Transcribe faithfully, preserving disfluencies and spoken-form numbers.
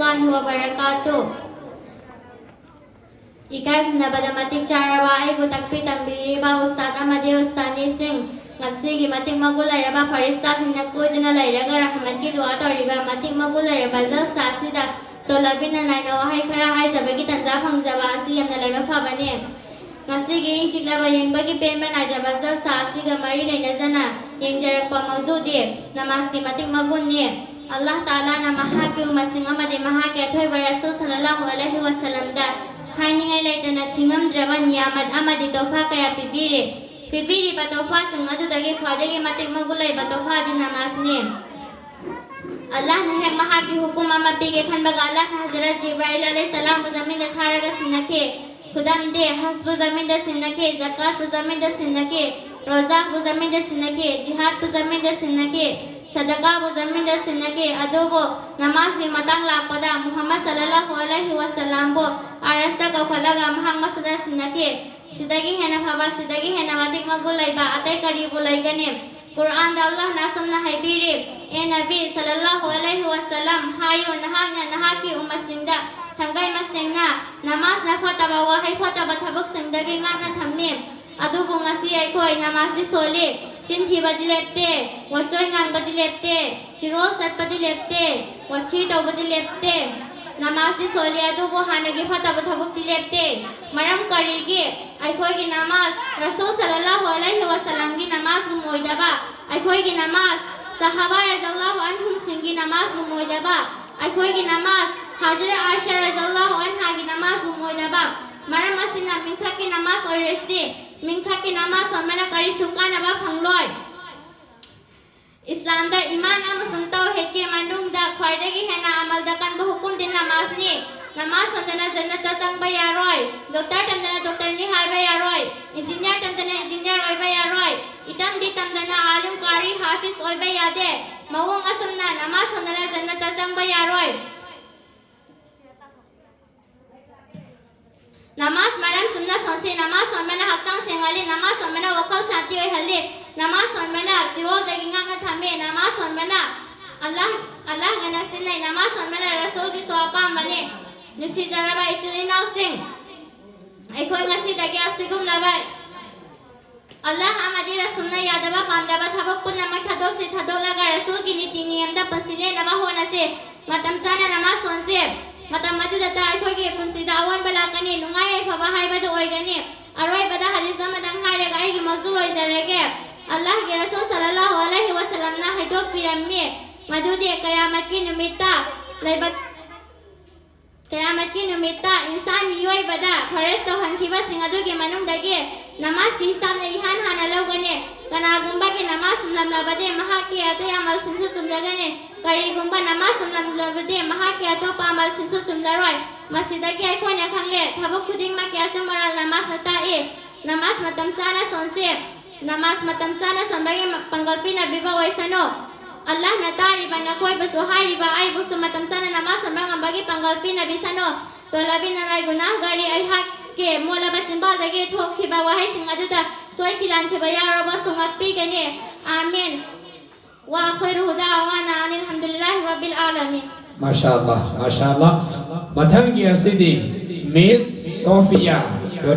ꯋꯥꯕꯔꯀꯥꯇꯨ꯫ ꯏꯀꯥꯏ ꯈꯨꯝꯅꯕꯗ ꯃꯇꯤꯛ ꯆꯥꯔꯕ ꯑꯩꯕꯨ ꯇꯥꯛꯄꯤ ꯇꯝꯕꯤꯔꯤꯕ ꯎꯁꯇꯥꯗ ꯑꯃꯗꯤ ꯎꯁꯇꯥꯅꯤꯁꯤꯡ, ꯉꯁꯤꯒꯤ ꯃꯇꯤꯛ ꯃꯒꯨꯟ ꯂꯩꯔꯕ ꯐꯔꯤꯁꯇꯥꯁꯤꯡꯅ ꯀꯣꯏꯗꯨꯅ ꯂꯩꯔꯒ ꯔꯍꯃꯠꯀꯤ ꯗꯨꯋꯥ ꯇꯧꯔꯤꯕ ꯃꯇꯤꯛ ꯃꯒꯨꯟ ꯂꯩꯔꯕ ꯖꯜꯁꯥ ꯑꯁꯤꯗ ꯇꯣꯂꯥꯕꯤ ꯅꯅꯥꯏꯅ ꯋꯥꯍꯩ ꯈꯔ ꯍꯥꯏꯖꯕꯒꯤ ꯇꯟꯖꯥ ꯐꯪꯖꯕ ꯑꯁꯤ ꯌꯥꯝꯅ ꯂꯥꯏꯕꯛ ꯐꯕꯅꯤ꯫ ꯉꯁꯤꯒꯤ ꯏꯪ ꯆꯤꯛꯂꯕ ꯌꯦꯡꯕꯒꯤ ꯄꯦꯟꯕ ꯅꯥꯏꯗ꯭ꯔꯕ ꯖꯜꯁꯥ ꯑꯁꯤꯒ ꯃꯔꯤ ꯂꯩꯅꯖꯅ ꯌꯦꯡꯖꯔꯛꯄ ꯃꯧꯖꯨꯗꯤ ꯅꯃꯥꯖꯀꯤ ꯃꯇꯤꯛ ꯃꯒꯨꯟꯅꯤ꯫ ꯑꯜꯂꯥꯍ ꯇꯥꯂꯥꯅ ꯃꯍꯥꯛꯀꯤ ꯎꯃꯠꯁꯤꯡ ꯑꯃꯗꯤ ꯃꯍꯥꯛꯀꯤ ꯑꯊꯣꯏꯕ ꯔꯁꯨꯜ ꯁꯜꯂꯜꯂꯥꯍꯨ ꯑꯂꯩꯍꯤ ꯋꯥꯁꯜꯂꯝꯗ ꯍꯥꯏꯅꯤꯡꯉꯥꯏ ꯂꯩꯇꯅ ꯊꯤꯉꯝꯗ꯭ꯔꯕ ꯅꯤꯌꯥꯃꯠ ꯑꯃꯗꯤ ꯇꯣꯐꯥ ꯀꯌꯥ ꯄꯤꯕꯤꯔꯦ꯫ ꯄꯤꯕꯤꯔꯤꯕ ꯇꯣꯐꯥꯁꯤꯡ ꯑꯗꯨꯗꯒꯤ ꯈ꯭ꯋꯥꯏꯗꯒꯤ ꯃꯇꯤꯛ ꯃꯒꯨꯟ ꯂꯩꯕ ꯇꯣꯐꯥꯗꯤ ꯅꯃꯥꯖꯅꯤ꯫ ꯑꯜꯂꯥꯍꯅ ꯍꯦꯛ ꯃꯍꯥꯛꯀꯤ ꯍꯨꯀꯨꯝ ꯑꯃ ꯄꯤꯒꯦ ꯈꯟꯕꯒ ꯑꯜꯂꯥꯍꯅ ꯍꯖꯔꯠ ꯖꯤꯕ꯭ꯔꯥꯏꯜ ꯑꯂꯩꯍꯤꯁꯁꯂꯥꯝꯕꯨ ꯖꯃꯤꯟꯗ ꯊꯥꯔꯒ ꯁꯤꯟꯅꯈꯤ꯫ ꯈꯨꯗꯝꯗꯤ, ꯍꯖꯕꯨ ꯖꯃꯤꯟꯗ ꯁꯤꯟꯅꯈꯤ, ꯖꯀꯥꯠꯄꯨ ꯖꯃꯤꯟꯗ ꯁꯤꯟꯅꯈꯤ, ꯔꯣꯖꯥꯕꯨ ꯖꯃꯤꯟꯗ ꯁꯤꯟꯅꯈꯤ, ꯖꯤꯍꯥꯗꯄꯨ ꯖꯃꯤꯟꯗ ꯁꯤꯟꯅꯈꯤ, ꯁꯗꯀꯥꯕꯨ ꯖꯃꯤꯟꯗ ꯁꯤꯟꯅꯈꯤ꯫ ꯑꯗꯨꯕꯨ ꯅꯃꯥꯖꯀꯤ ꯃꯇꯥꯡ ꯂꯥꯛꯄꯗ ꯃꯨꯍꯝꯃꯗ ꯁꯜꯂꯜꯂꯥꯍꯨ ꯑꯂꯩꯍꯤ ꯋꯥꯁꯜꯂꯝꯕꯨ ꯑꯔꯁꯇ ꯀꯧꯈꯠꯂꯒ ꯃꯍꯥꯛ ꯃꯁꯥꯗ ꯁꯤꯟꯅꯈꯤ꯫ ꯁꯤꯗꯒꯤ ꯍꯦꯟꯅ ꯐꯕ, ꯁꯤꯗꯒꯤ ꯍꯦꯟꯅ ꯃꯇꯤꯛ ꯃꯒꯨꯟ ꯂꯩꯕ ꯑꯇꯩ ꯀꯔꯤꯕꯨ ꯂꯩꯒꯅꯤ? ꯀꯨꯔꯑꯥꯟꯗ ꯑꯜꯂꯥꯍꯅ ꯑꯁꯨꯝꯅ ꯍꯥꯏꯕꯤꯔꯤ, "ꯑꯦ ꯅꯕꯤ ꯁꯜꯂꯜꯂꯥꯍꯨ ꯑꯂꯩꯍꯤ ꯋꯥꯁꯜꯂꯝ, ꯍꯥꯏꯌꯨ, ꯅꯍꯥꯛꯅ ꯅꯍꯥꯛꯀꯤ ꯎꯝꯃꯠꯁꯤꯡꯗ ꯊꯪꯒꯩꯃꯛ ꯁꯦꯡꯅ ꯅꯃꯥꯖꯅ ꯐꯠꯇꯕ ꯋꯥꯍꯩ, ꯐꯠꯇꯕ ꯊꯕꯛꯁꯤꯡꯗꯒꯤ ꯉꯥꯛꯅ ꯊꯝꯃꯤ꯫ ꯑꯗꯨꯕꯨ ꯉꯁꯤ ꯑꯩꯈꯣꯏ ꯅꯃꯥꯖꯗꯤ ꯁꯣꯜꯂꯤ, ꯆꯤꯟ ꯊꯤꯕꯗꯤ ꯂꯦꯞꯇꯦ, ꯋꯥꯆꯣꯏ ꯉꯥꯡꯕꯗꯤ ꯂꯦꯞꯇꯦ, ꯆꯤꯔꯣꯜ ꯆꯠꯄꯗꯤ ꯂꯦꯞꯇꯦ, ꯋꯥꯊꯤ ꯇꯧꯕꯗꯤ ꯂꯦꯞꯇꯦ꯫ ꯅꯃꯥꯖꯗꯤ ꯁꯣꯜꯂꯤ, ꯑꯗꯨꯕꯨ ꯍꯥꯟꯅꯒꯤ ꯐꯠꯇꯕ ꯊꯕꯛꯇꯤ ꯂꯦꯞꯇꯦ꯫ ꯃꯔꯝ ꯀꯔꯤꯒꯤ? ꯑꯩꯈꯣꯏꯒꯤ ꯅꯃꯥꯖ, ꯔꯁꯨꯜ ꯁꯜꯂꯜꯂꯥꯍꯨ ꯑꯂꯩꯍꯤ ꯋꯥꯁꯜꯂꯝꯒꯤ ꯅꯃꯥꯖꯒꯨꯝ ꯑꯣꯏꯗꯕ, ꯑꯩꯈꯣꯏꯒꯤ ꯅꯃꯥꯖ, ꯁꯍꯥꯕꯥ ꯔꯖꯜꯂꯥꯍꯨ ꯑꯟꯍꯨꯝꯁꯤꯡꯒꯤ ꯅꯃꯥꯖꯒꯨꯝ ꯑꯣꯏꯗꯕ, ꯑꯩꯈꯣꯏꯒꯤ ꯅꯃꯥꯖ, ꯍꯖꯔꯠ ꯑꯥꯏꯁꯥ ꯔꯖꯜꯂꯥꯍꯨ ꯑꯟꯍꯥꯒꯤ ꯅꯃꯥꯖꯒꯨꯝ ꯑꯣꯏꯗꯕ꯫ ꯃꯔꯝ ꯑꯁꯤꯅ ꯃꯤꯡꯊꯛꯀꯤ ꯅꯃꯥꯖ ꯑꯣꯏꯔꯁꯤ, ꯃꯤꯡꯊꯛꯀꯤ ꯅꯃꯥꯖ ꯑꯣꯏꯕꯅ ꯀꯔꯤꯁꯨ ꯀꯥꯟꯅꯕ ꯐꯪꯂꯣꯏ꯫ ꯏꯁꯂꯥꯝꯗ ꯏꯃꯥꯟ ꯑꯃꯁꯨꯡ ꯇꯧꯍꯤꯗꯀꯤ ꯃꯅꯨꯡꯗ ꯈ꯭ꯋꯥꯏꯗꯒꯤ ꯍꯦꯟꯅ ꯑꯃꯜꯗ ꯀꯟꯕ ꯍꯨꯀꯨꯝꯗꯤ ꯅꯃꯥꯖꯅꯤ꯫ ꯅꯃꯥꯖ ꯁꯣꯟꯗꯅ ꯖꯟꯅꯠꯇ ꯆꯪꯕ ꯌꯥꯔꯣꯏ꯫ ꯗꯣꯛꯇꯔ ꯇꯝꯗꯅ ꯗꯣꯛꯇꯔꯅꯤ ꯍꯥꯏꯕ ꯌꯥꯔꯣꯏ꯫ ꯏꯟꯖꯤꯅꯤꯌꯥꯔ ꯇꯝꯗꯅ ꯏꯟꯖꯤꯅꯤꯌꯥꯔ ꯑꯣꯏꯕ ꯌꯥꯔꯣꯏ꯫ ꯏꯇꯝꯗꯤ ꯇꯝꯗꯅ ꯑꯥꯂꯤꯝ, ꯀꯥꯔꯤ, ꯍꯥꯐꯤꯖ ꯑꯣꯏꯕ ꯌꯥꯗꯦ꯫ ꯃꯑꯣꯡ ꯑꯁꯨꯝꯅ ꯅꯃꯥꯖ ꯁꯣꯟꯗꯅ ꯖꯟꯅꯠꯇ ꯆꯪꯕ ꯌꯥꯔꯣꯏ꯫ ꯅꯃꯥꯖ ꯃꯔꯝ ꯆꯨꯝꯅ ꯁꯣꯟꯁꯤ꯫ ꯅꯃꯥꯖ ꯁꯣꯟꯕꯅ ꯍꯛꯆꯥꯡ ꯁꯦꯡꯍꯜꯂꯤ꯫ ꯅꯃꯥꯖ ꯁꯣꯟꯕꯅ ꯋꯥꯈꯜ ꯁꯥꯟꯇꯤ ꯑꯣꯏꯍꯜꯂꯤ꯫ ꯅꯃꯥꯖ ꯁꯣꯟꯕꯅ ꯆꯤꯔꯣꯜꯗꯒꯤ ꯉꯥꯛꯅ ꯊꯝꯃꯤ꯫ ꯅꯃꯥꯖ ꯁꯣꯟꯕꯅ ꯑꯜꯂꯥꯍ ꯑꯜꯂꯥꯍꯒ ꯅꯛꯁꯤꯟꯅꯩ꯫ ꯅꯃꯥꯖ ꯁꯣꯟꯕꯅ ꯔꯁꯨꯜꯒꯤꯁꯨ ꯑꯄꯥꯝꯕꯅꯤ꯫ ꯅꯨꯡꯁꯤꯖꯔꯕ ꯏꯆꯤꯜ ꯏꯅꯥꯎꯁꯤꯡ, ꯑꯩꯈꯣꯏ ꯉꯁꯤꯗꯒꯤ ꯑꯁꯤꯒꯨꯝꯂꯕ ꯑꯜꯂꯥꯍ ꯑꯃꯗꯤ ꯔꯁꯨꯜꯅ ꯌꯥꯗꯕ ꯄꯥꯝꯗꯕ ꯊꯕꯛ ꯄꯨꯝꯅꯃꯛ ꯊꯥꯗꯣꯛꯁꯤ꯫ ꯊꯥꯗꯣꯛꯂꯒ ꯔꯁꯨꯜꯒꯤ ꯅꯤꯇꯤ ꯅꯤꯌꯝꯗ ꯄꯨꯟꯁꯤ ꯂꯦꯟꯅꯕ ꯍꯣꯠꯅꯁꯤ꯫ ꯃꯇꯝ ꯆꯥꯅ ꯅꯃꯥꯖ ꯁꯣꯟꯁꯤ꯫ ꯃꯇꯝ ꯑꯗꯨꯗꯇ ꯑꯩꯈꯣꯏꯒꯤ ꯄꯨꯟꯁꯤꯗ ꯑꯑꯣꯟꯕ ꯂꯥꯛꯀꯅꯤ, ꯅꯨꯡꯉꯥꯏ ꯌꯥꯏꯐꯕ ꯍꯥꯏꯕꯗꯨ ꯑꯣꯏꯒꯅꯤ꯫ ꯑꯔꯣꯏꯕꯗ ꯍꯗꯤꯁ ꯑꯃꯗꯪ ꯍꯥꯏꯔꯒ ꯑꯩꯒꯤ ꯃꯧꯖꯨ ꯂꯣꯏꯖꯔꯒꯦ꯫ ꯑꯜꯂꯥꯍꯒꯤ ꯔꯁꯨꯜ ꯁꯜꯂꯜꯂꯥꯍꯨ ꯑꯂꯩꯍꯤ ꯋꯁꯜꯂꯝꯅ ꯍꯥꯏꯗꯣꯛꯄꯤꯔꯝꯃꯤ ꯃꯗꯨꯗꯤ ꯀꯌꯥꯃꯠꯀꯤ ꯅꯨꯃꯤꯠꯇ ꯂꯩꯕꯥꯛ ꯀꯌꯥꯃꯠꯀꯤ ꯅꯨꯃꯤꯠꯇ ꯏꯟꯁꯥꯟ ꯃꯤꯑꯣꯏꯕꯗ ꯐꯔꯦꯖ ꯇꯧꯍꯟꯈꯤꯕꯁꯤꯡ ꯑꯗꯨꯒꯤ ꯃꯅꯨꯡꯗꯒꯤ ꯅꯃꯥꯖꯀꯤ ꯍꯤꯁꯥꯕꯅ ꯏꯍꯥꯟ ꯍꯥꯟꯅ ꯂꯧꯒꯅꯤ꯫ ꯀꯅꯥꯒꯨꯝꯕꯒꯤ ꯅꯃꯥꯖ ꯆꯨꯝꯂꯝꯂꯕꯗꯤ ꯃꯍꯥꯛꯀꯤ ꯑꯇꯩ ꯑꯃꯜꯁꯤꯡꯁꯨ ꯆꯨꯝꯂꯒꯅꯤ꯫ ꯀꯔꯤꯒꯨꯝꯕ ꯅꯃꯥꯖ ꯆꯨꯝꯂꯝꯂꯕꯗꯤ ꯃꯍꯥꯛꯀꯤ ꯑꯇꯣꯞꯄ ꯑꯃꯜꯁꯤꯡꯁꯨ ꯆꯨꯝꯂꯔꯣꯏ꯫ ꯃꯁꯤꯗꯒꯤ ꯑꯩꯈꯣꯏꯅ ꯈꯪꯂꯦ, ꯊꯕꯛ ꯈꯨꯗꯤꯡꯃꯛꯀꯤ ꯑꯆꯨꯝ ꯑꯔꯥꯟ ꯅꯃꯥꯖꯅ ꯇꯥꯛꯏ꯫ ꯅꯃꯥꯖ ꯃꯇꯝ ꯆꯥꯅ ꯁꯣꯟꯁꯤ꯫ ꯅꯃꯥꯖ ꯃꯇꯝ ꯆꯥꯅ ꯁꯣꯟꯕꯒꯤ ꯃ-, ꯄꯥꯡꯒꯜ ꯄꯤꯅꯕꯤꯕ ꯑꯣꯏꯁꯅꯨ꯫ ꯑꯜꯂꯥꯍꯅ ꯇꯥꯔꯤꯕ ꯅꯈꯣꯏꯕꯨꯁꯨ, ꯍꯥꯏꯔꯤꯕ ꯑꯩꯕꯨꯁꯨ ꯃꯇꯝ ꯆꯥꯅ ꯅꯃꯥꯖ ꯁꯣꯟꯕ ꯉꯝꯕꯒꯤ ꯄꯥꯡꯒꯜ ꯄꯤꯅꯕꯤꯁꯅꯨ꯫ ꯇꯣꯂꯕꯤ ꯅꯅꯥꯏ ꯒꯨꯅꯥꯍꯒꯥꯔꯤ ꯑꯩꯍꯥꯛꯀꯤ ꯃꯣꯠꯂꯕ ꯆꯤꯟꯕꯥꯜꯗꯒꯤ ꯊꯣꯛꯈꯤꯕ ꯋꯥꯍꯩꯁꯤꯡ ꯑꯗꯨꯗ ꯁꯣꯏꯈꯤ ꯂꯥꯟꯈꯤꯕ ꯌꯥꯎꯔꯕꯁꯨ ꯉꯥꯛꯄꯤꯒꯅꯤ꯫ ꯑꯥꯃꯤꯟ꯫ ꯋꯥ ꯑꯈꯤꯔꯨ ꯗꯥꯋꯥꯅꯥ ꯑꯅꯤꯜ ꯍꯝꯗꯨꯂꯤꯜꯂꯥꯍꯤ ꯔꯕꯤꯜ ꯑꯥꯂꯃꯤꯟ꯫ ꯃꯥꯁꯥ ꯑꯜꯂꯥꯍ, ꯃꯥꯁꯥ ꯑꯜꯂꯥꯍ꯫ ꯃꯊꯪꯒꯤ ꯑꯁꯤꯗꯤ ꯃꯤꯁ ꯁꯣꯐꯤꯌꯥ꯫